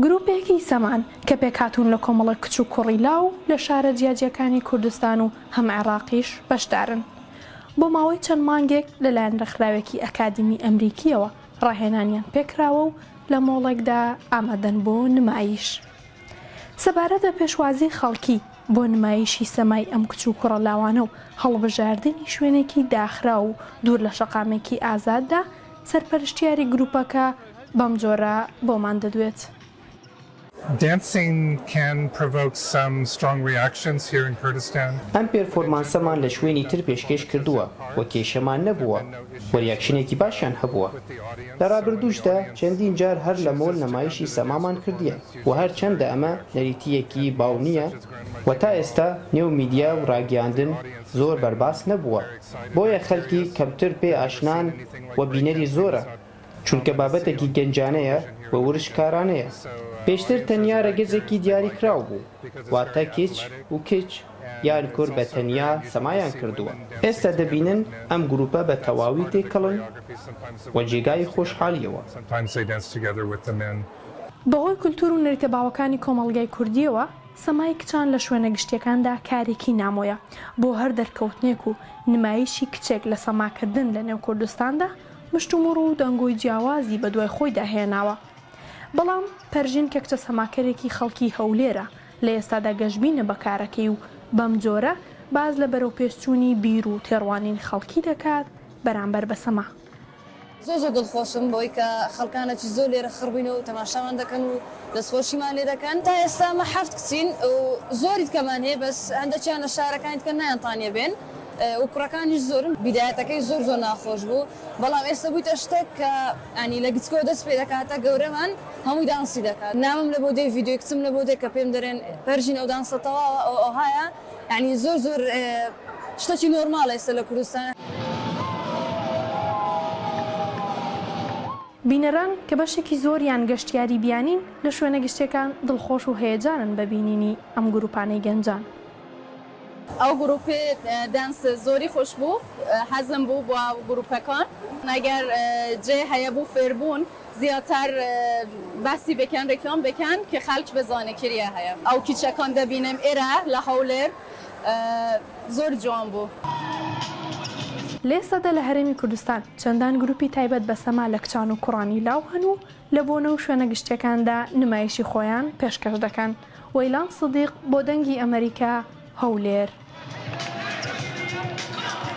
گروپێکی سەمان کە پێکهاتوون لە کۆمەڵێک کچ و کوڕی لاو لە شارە جیاجیاکانی کوردستان و هەم عێڕاقیش بەشدارن. بۆ ماوەی چەند مانگێک لەلایەن ڕێکخراوێکی ئەکادیمی ئەمریکییەوە ڕاهێنانیان پێکراوە و لە مۆڵێکدا ئامادەن بۆ نمایش. سەبارەت بە پێشوازی خەڵکی بۆ نمایشی سەمای ئەم کچ و کوڕە لاوانە و هەڵبژاردنی شوێنێکی داخراو و دوور لە شەقامێکی ئازاددا، سەرپەرشتیاری گروپەکە بەم جۆرە بۆمان دەدوێت. Dancing can provoke some strong reactions here in Kurdistan. ئەم پێرفۆرمانسەمان لە شوێنی تر پێشکێش کردووە و کێشەمان نەبووە و reaction ێکی باشیان هەبووە. لە ڕابردووشدا چەندین جار هەر لە مۆل نەمایشی سەمامان کردیە و هەرچەندە ئەمە نەریتییەکی باو نییە و تا ئێستا نێو میدیا و ڕاگیاندن زۆر بەرباس نەبووە بۆیە خەلکی کەمتر پێ ئاشنان و بینەری زۆرە چونکە بابەتێکی گەنجانەیە و ورشکارانەیە. پێشتر تەنیا رەگەزێکی دیاریکراو بوو، واتە کچ و کچ یان کور بە تەنیا سەمایان کردووە. ئێستا دەبینن ئەم گروپە بە تەواوی تێکەڵن و جێگای خۆشحالیەوە. بەهۆی کولتوور و نەریتە باوەکانی کۆمەڵگای کوردییەوە، سەمای کچان لە شوێنە گشتییەکاندا کارێکی نامۆیە. بۆ هەر دەرکەوتنێک و نمایشی کچێک لە سەماکردن لەنێو کوردستاندا، مشتومڕ و دەنگۆی جیاوازی بەدوای خۆیدا هێناوە. بەڵام پەرژین کە کچە سەماکەرێکی خەڵکی هەولێرە، لە ئێستادا گەشبینە بە کارەکەی و بەم جۆرە باس لە بەرەوپێشچوونی بیر و تێڕوانینی خەڵکی دەکات بەرامبەر بە سەما. زۆر زۆر دڵخۆشم بەوەی کە خەڵکانەکی زۆر لێرە خڕبووینە و تەماشامان دەکەن و دەستخۆشیمان لێ دەکەن. تا ئێستا ئەمە حەفت کچین و زۆری تکەمان هەیە بەس هەندەکیان لە شارەکانی تکە نایانتانیە بێن و کوڕەکانیش زۆرن. بیدایەتەکەی زۆر زۆر ناخۆش بوو بەڵام ئێستا بوویتە شتێک کە یانی لە گچکەوە دەست پێ دەکاتە گەورەمان هەمووی دانسی دەکات نامەم لە بۆ دێ ڤیدیۆی کچم لە بۆ دێ کە پێم دەرێن پەرژین ئەو دانسە تەواوە ئەو ئەوهایە یانی زۆر زۆر شتەکی نۆرماڵە ئێستا لە کوردستان. بینەران کە بەشێکی زۆریان گەشتیاری بیانین، لە شوێنە گشتیەکان دڵخۆش و هەیەجانن بە بینینی ئەم گروپانەی گەنجان. ئەو گروپی دانس زۆری خۆش بوو حەزم بوو بۆ ئەو گروپەکان ئەگەر جێ هەیە بۆ فێربوون زیاتر باسی بکەن ڕیکلام بکەن کە خەلک بزانێ کریە هەیە ئەو کیچەکان دەبینم ئێرە لە هەولێر زۆر جوان بوو. لە ئێستادا لە هەرێمی کوردستان چەندان گروپی تایبەت بە سەما لە کچان و کوڕانی لاو هەن و لە بۆنە و شوێنە گشتیەکاندا نمایشی خۆیان پێشکەش دەکەن. وەیلان سدیق بۆ دەنگی ئەمەریکا، هەولێر.